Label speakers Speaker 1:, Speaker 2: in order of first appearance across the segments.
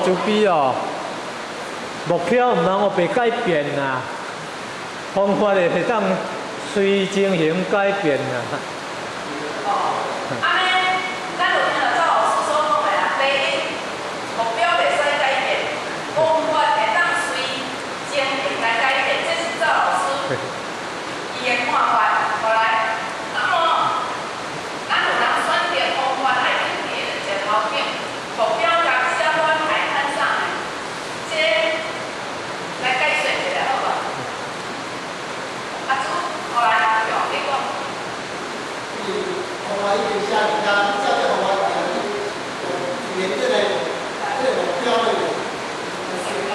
Speaker 1: 慈悲哦，目標毋通予白改變啦，方法會當隨情形改變啦。
Speaker 2: 哦，按呢，咱有聽著趙老師所講的啦。第一，目標袂使改變，方法會當隨情形來改變，這是趙老師伊的看法。後來，那麼，咱有人選擇方法愛放佇前頭頂，目標共寫阮海灘上的，這來解說一下好無？阿祖，後來用你講。
Speaker 3: 方法已經寫佇遮，你照這方法行，你自然這個目標咧就成功。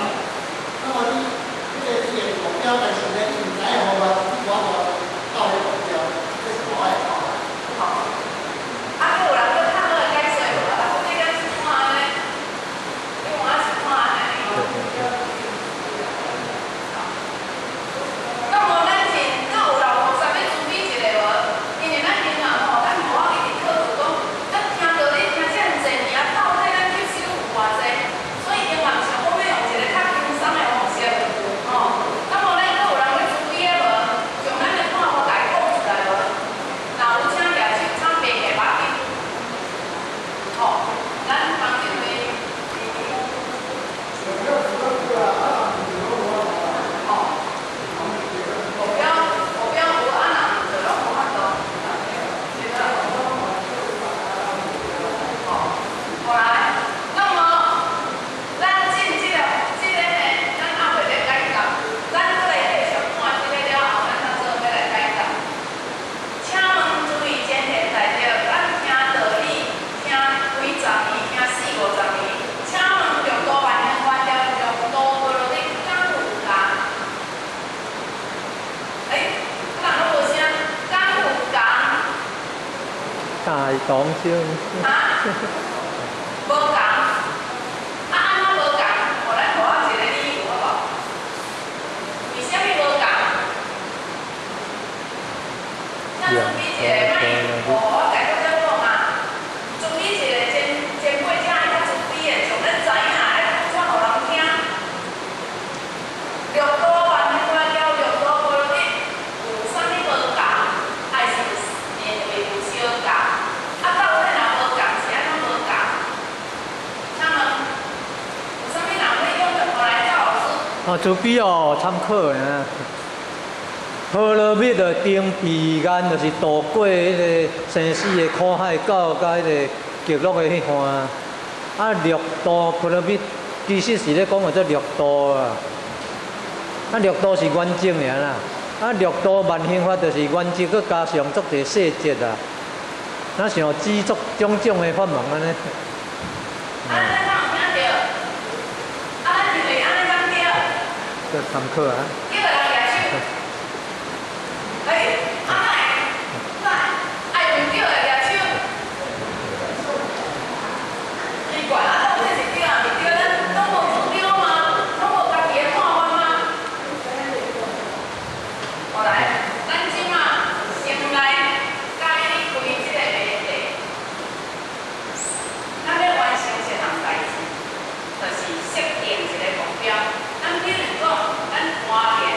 Speaker 3: 那麼你這個雖然目標，但是呢，你毋知影方法，你無法度到彼目標，這是我的看法。
Speaker 2: 好，啊，閣有人閣較好的解說無？啊，你敢是看按呢？你有影是看按呢？好，那麼咱是閣有老菩薩欲慈悲一下無？因為咱平常吼，咱無法一直考慮講，咱聽道理聽遮爾濟年啊，到底咱吸收有偌濟？所以永遠想講欲用一個較輕鬆的方式，吼。那麼咱閣有人欲慈悲的無？將咱的看法共伊講出來無？若有請舉手，請袂客把緊。吼，咱房間內。哦，目標有啊，若毋就攏無法度。哦，後來，那麼咱進這個呢，咱後尾咧解答，咱閣來繼續看這個了後，咱才做欲來解答。請問諸位前賢大德，咱聽道理聽幾十年，聽四五十年，請問六度萬行法和六度波羅蜜敢有仝？欸，人攏無聲，敢有仝？
Speaker 1: 大同小
Speaker 2: 哈？無仝。啊，按怎無仝？予咱予我一個理由好無？為啥物無仝？請準備一個，莫予我家己才講啊。準備一個前輩者愛較慈悲的，像咱知影愛講出予人聽。六度萬行法和六度波羅蜜有啥物無仝？還是因為有相仝？啊，到底若無仝是按怎無仝？請問有啥物人欲用著來趙老師？
Speaker 1: 哦，慈悲哦，參考的啊。波羅蜜就登彼岸，就是渡過彼個生死的苦海，到佮彼個極樂的彼岸。啊，六度波羅蜜其實是咧講的做六度啊。啊，六度是原則爾啦。啊，六度萬行法就是原則，閣加上足濟細節啊。若像知足種種的法門按呢。
Speaker 2: 啊，咱敢有聽著？啊，咱認為按呢敢對？
Speaker 1: 這參考啊。
Speaker 2: 幾個人舉手？欸，啊，哪會？愛毋對的舉手。奇怪，啊，到底是對抑毋對？咱攏無主張嗎？攏無家己的看法嗎？後來，咱這馬先來解開這個謎題。咱欲完成一項代誌，就是設定一個目標。咱比如講，咱鍛鍊。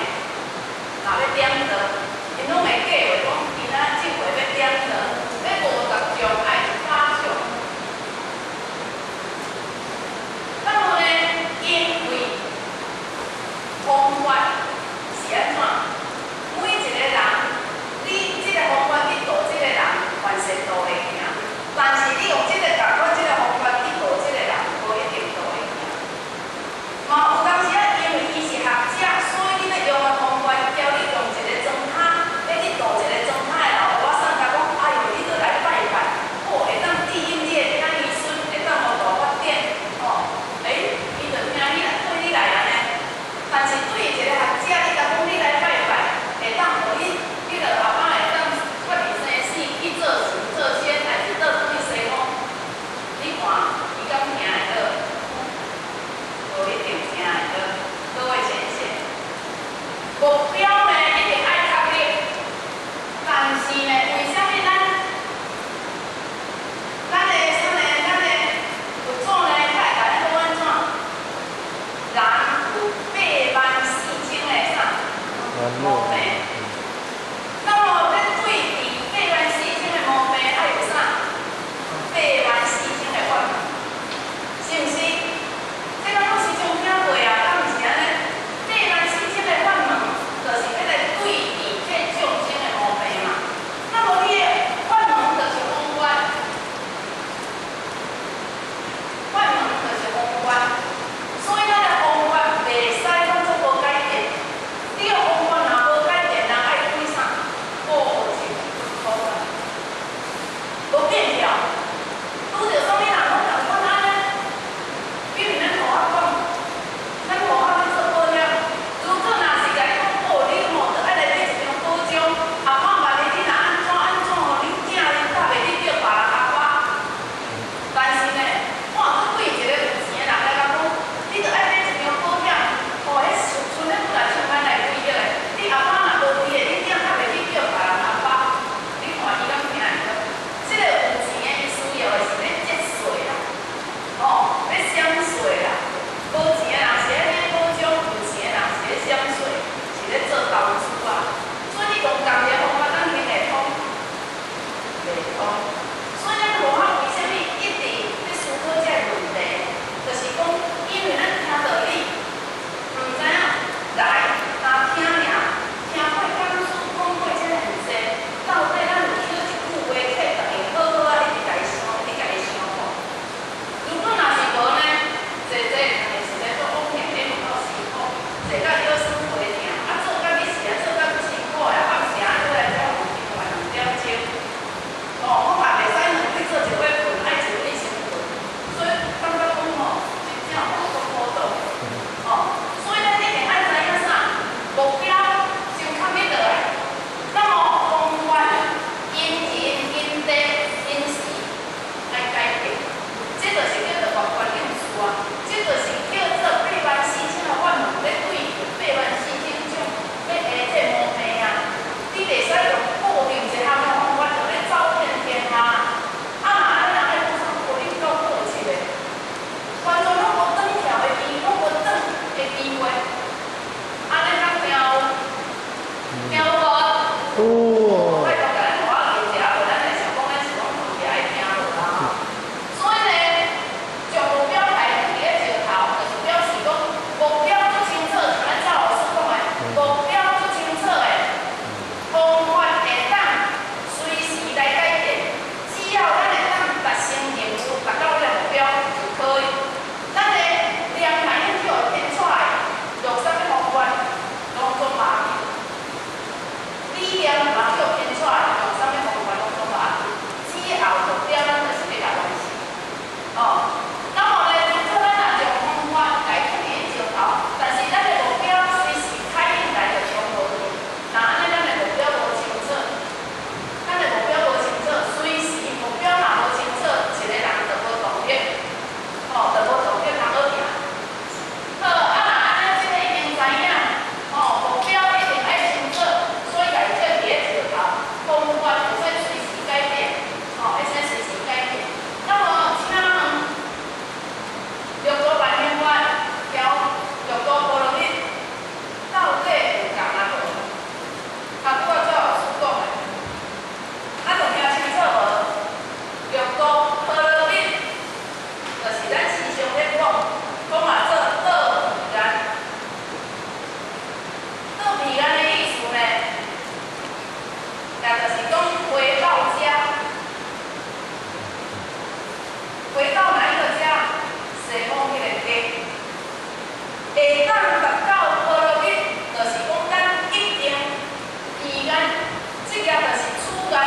Speaker 2: 業就是此岸，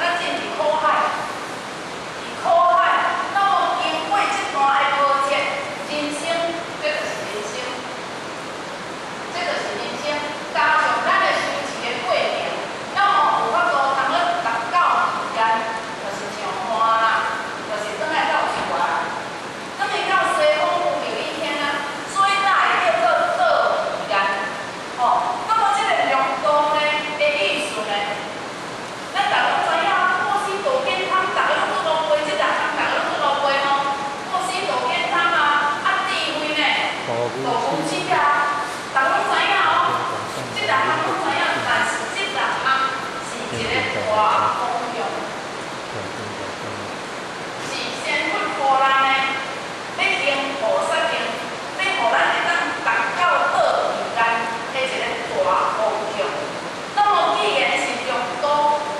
Speaker 2: 咱進佇苦海，佇苦海。那麼經過這段的波折，人生，這就是人生，這就是人生。加上咱的修持的過程，那麼有法度通去達到彼岸，就是上岸啦，就是轉來到厝啊。轉去到西方無量義天啊，所以才會叫做到彼岸。吼，那麼這個六度呢的意思呢？咱逐家攏知影，布施度減貪，逐家攏做路背，這六項逐家攏做路背吼。布施度減貪啊，啊智慧呢，度愚痴啊，逐家攏知影哦。這六項攏知影，但是這六項是一個大方向，是先佛予咱的，欲行菩薩行，欲予咱會當達到到彼岸的一個大方向。那麼既然是六度，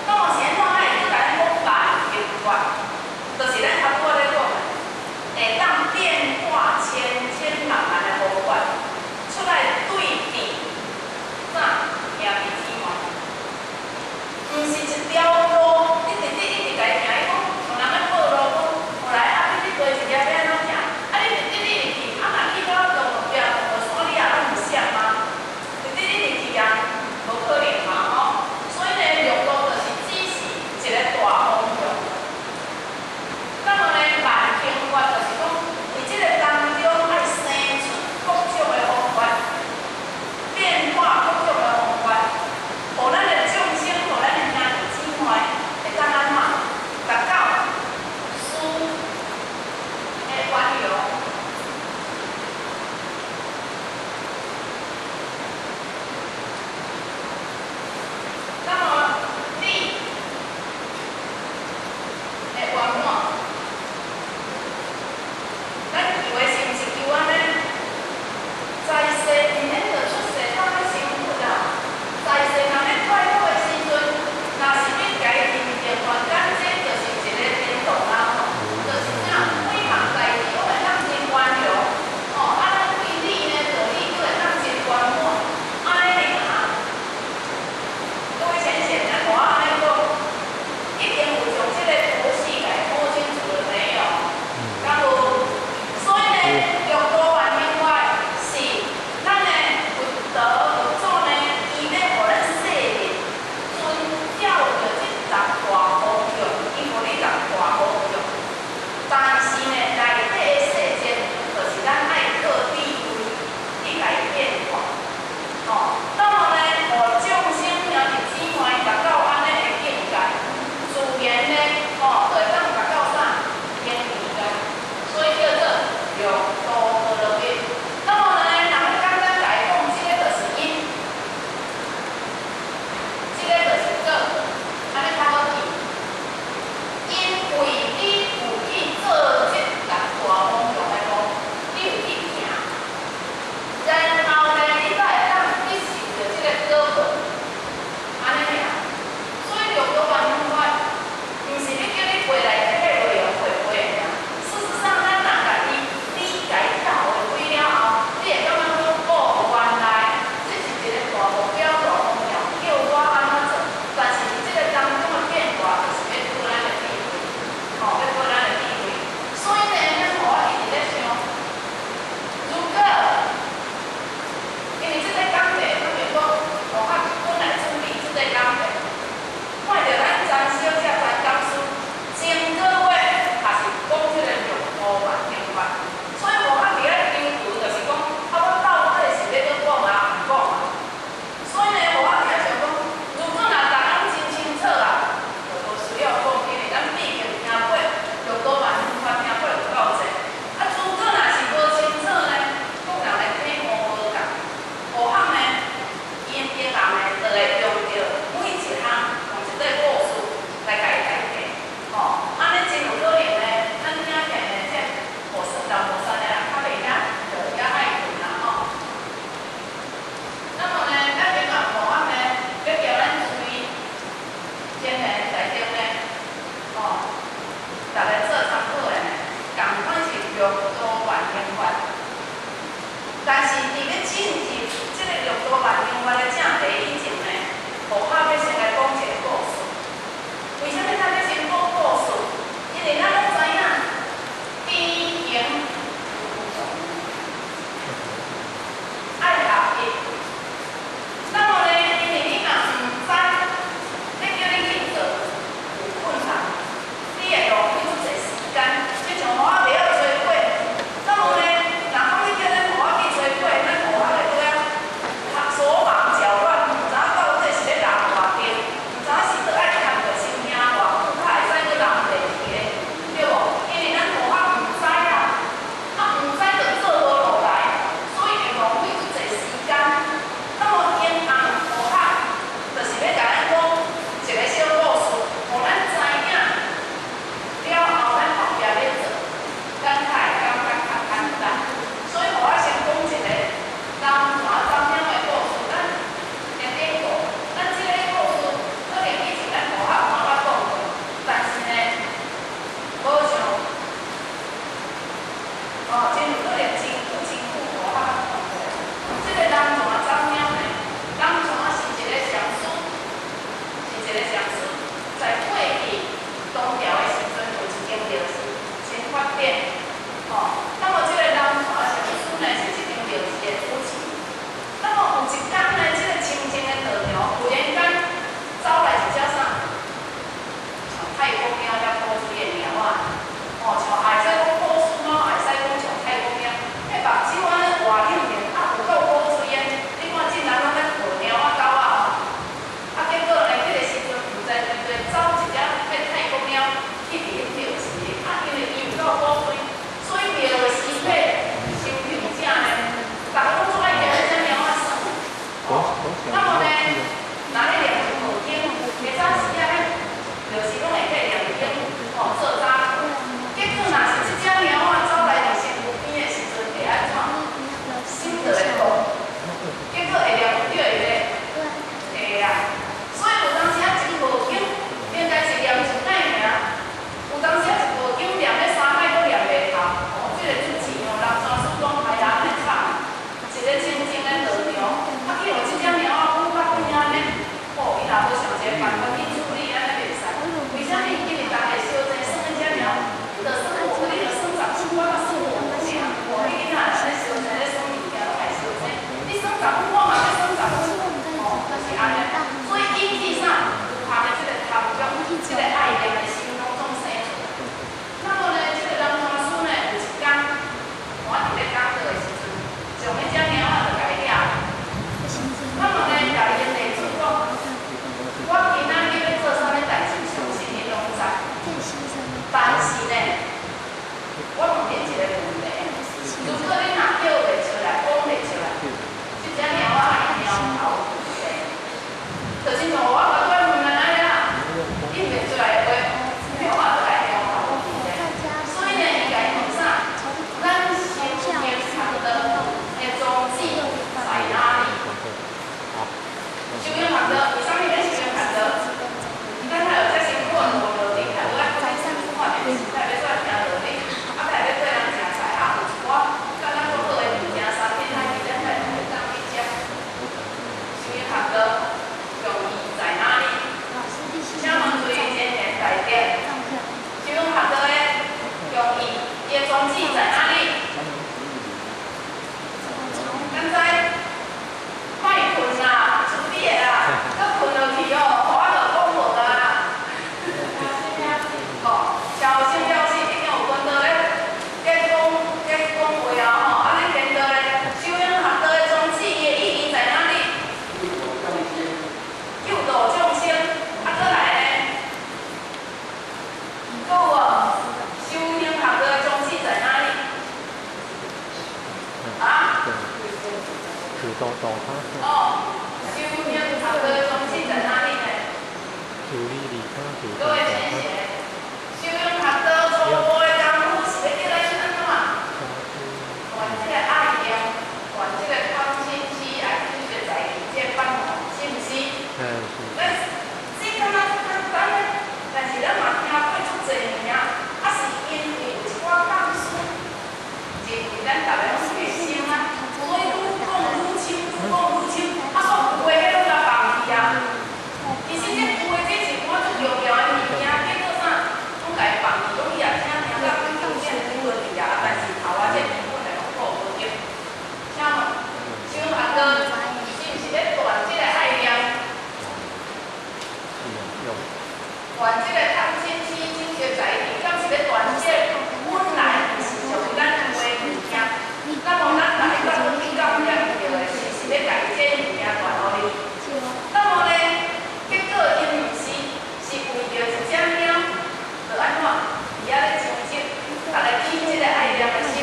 Speaker 2: 那麼是按怎會閣共咱講萬行法？就是咱頭拄仔咧講的，會當變化千千萬萬的方法，出來對治啥兄弟姊妹，毋是一條路，一直直一直共伊行。伊講有人咧報路講，後來啊，你你過一個欲按怎行？啊，你直直一直去，啊若去到後壁同個山，你也攏毋識嗎？直直一直去啊，無可能嘛吼。所以呢，六度就是只是一個大方向。那麼呢，萬行法就是講，佇這個當中愛生出各種的方法，變化各種的方法，予咱的眾生，予咱的兄弟姊妹，禪師在過去唐朝的時陣有一間廟寺真發展，吼。那麼這個南傳禪師呢是這間廟寺的主持。那麼有一工呢，這個清淨的道場忽然間走來一隻啥？像泰國貓遐古錐的貓仔，吼，像會使講波斯貓，會使講像泰國貓，彼目睭按呢活亮亮，啊有夠古錐的。你看這人攏咧學貓仔狗仔吼，啊結果呢，彼個時陣毋知對對走一隻彼泰國貓去佇彼廟寺，啊因為伊有夠古錐，所以廟的司法修行者呢，逐个攏總愛共彼隻貓仔耍。哦，那麼呢，若咧念佛經，下早時啊，彼廟寺攏會替念經，吼做早課。結果若是這隻貓仔走來佇身軀邊的時陣，會按怎？心就會動，結果會念著伊咧，會啊。所以有當時啊，一部經應該是念一擺爾，有當時啊，一部經念咧三擺都念袂透。哦，這個主持吼，南山師講哎呀，按呢慘，一個清淨的道場，啊，去予這隻貓仔跛甲變按呢，吼，伊若無想一個辦法去處理，按呢袂使。為啥物？因為逐个相濟耍彼隻貓，你著耍五，你著耍10分，我才耍5分爾。吼，你囡仔若咧相濟咧耍物件，攏愛相濟。你耍十分，我嘛欲耍十分，吼，就是按呢。所以引起啥？有效的這個貪欲，這個愛念的心攏總生出來。那麼呢，這個南傳師呢，有一工，我佇咧講課的時陣，將彼隻貓仔就共伊掠。那麼呢，共伊的弟子講，我今仔日欲做啥物代誌，相信恁攏知。但是呢，我問恁一個問題：如果恁若叫袂出來，講袂出來，這隻貓仔的貓頭有問題。就親像我甲各位問按呢啦，應袂出來的話，貓仔就愛貓頭有問題。所以呢，伊共伊問啥？咱修行學道的宗旨在哪裡？修行學道，為啥物欲修行學道？咱若有遮辛苦的無道理，較無愛看看電視，較欲煞聽道理，啊，較欲對人食菜，啊，有一寡感覺足好的物件，三天海味，咱才會當去食。修行學道用意在哪裡？請問諸位賢賢大德，修行學道的用意，伊的宗旨在哪裡？敢知？莫睏啦，出力的啦，閣睏落去哦，予我就講無啦。哦，悄聲了死，已經有睏到咧，咧講咧講話啊吼，啊恁顛倒咧，修行學道的宗旨，伊的意義在哪裡？救度眾生，啊，閣來呢？閣有無？修行學道的宗旨在哪裡？啊？
Speaker 1: 求度度他。
Speaker 2: 哦，修行學道的宗旨在哪裡呢？
Speaker 1: 求利利他，求
Speaker 2: 各位先賢，修行學道初步的功夫是欲叫咱按怎？斷這個愛念，斷這個貪嗔癡愛執著財氣這個煩惱，是毋是？
Speaker 1: 嗯，是。
Speaker 2: 咱這感覺足簡單的，但是咱嘛聽過足濟年啊，啊是因為有一寡講師認為咱逐个攏是陌生啊，所以愈講愈深，愈講愈深，啊煞有的彼攏共放棄啊。其實這有的這是一寡足重要的物件，結果啥，攏共伊放棄，攏伊也聽聽甲有點丟落去啊，啊但是頭仔這根本來講無得。請問，修學道是毋是咧斷這個愛念？
Speaker 1: 是啊，用。
Speaker 2: 斷這個貪嗔癡執著財氣，敢是咧斷這個本來毋是屬於咱有的物件？那麼咱來到去感染著的，是毋是咧共這物件斷予你？那麼呢，結果𪜶毋是，是為著一隻貓，就按怎？佇遐咧爭執，逐个起這個愛念的心、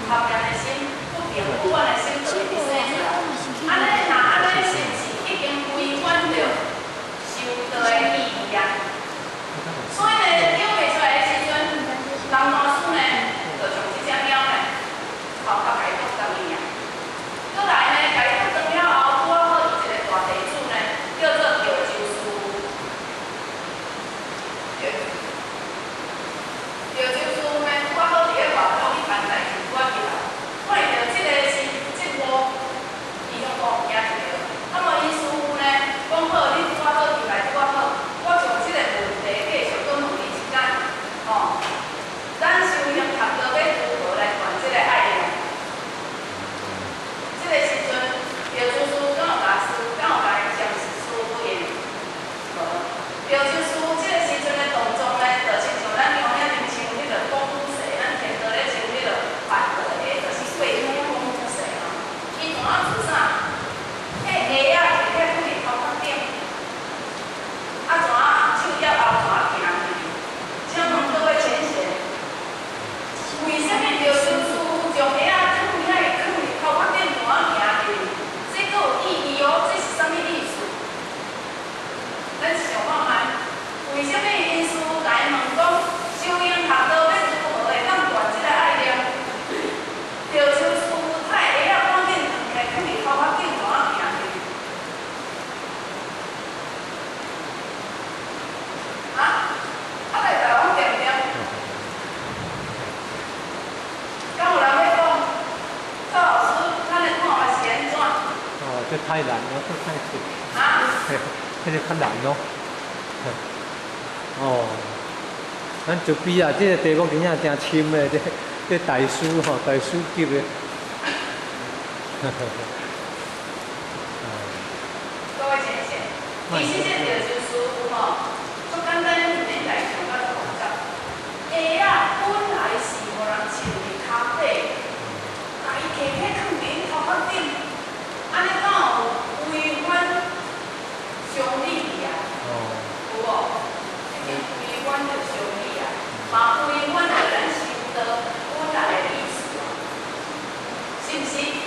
Speaker 2: 貪念的心、不平不滿的心，就一直生出來。按呢，若按呢，是毋是已經違反著修道的意義啊？所
Speaker 1: 彼个較難哦。哦，咱慈悲啊，這個題目真正誠深的，這這大師吼，大師級的。
Speaker 2: 各位淺顯，其實這著就是師父吼，足簡單，毋免來想甲足複雜。鞋仔本來是予人穿佇跤底，共伊摕起囥佇𪜶頭殼頂，按呢敢有違反常理啊？有無？已經違反著常理啊，嘛違反著咱修道本來的意思啊，是毋是？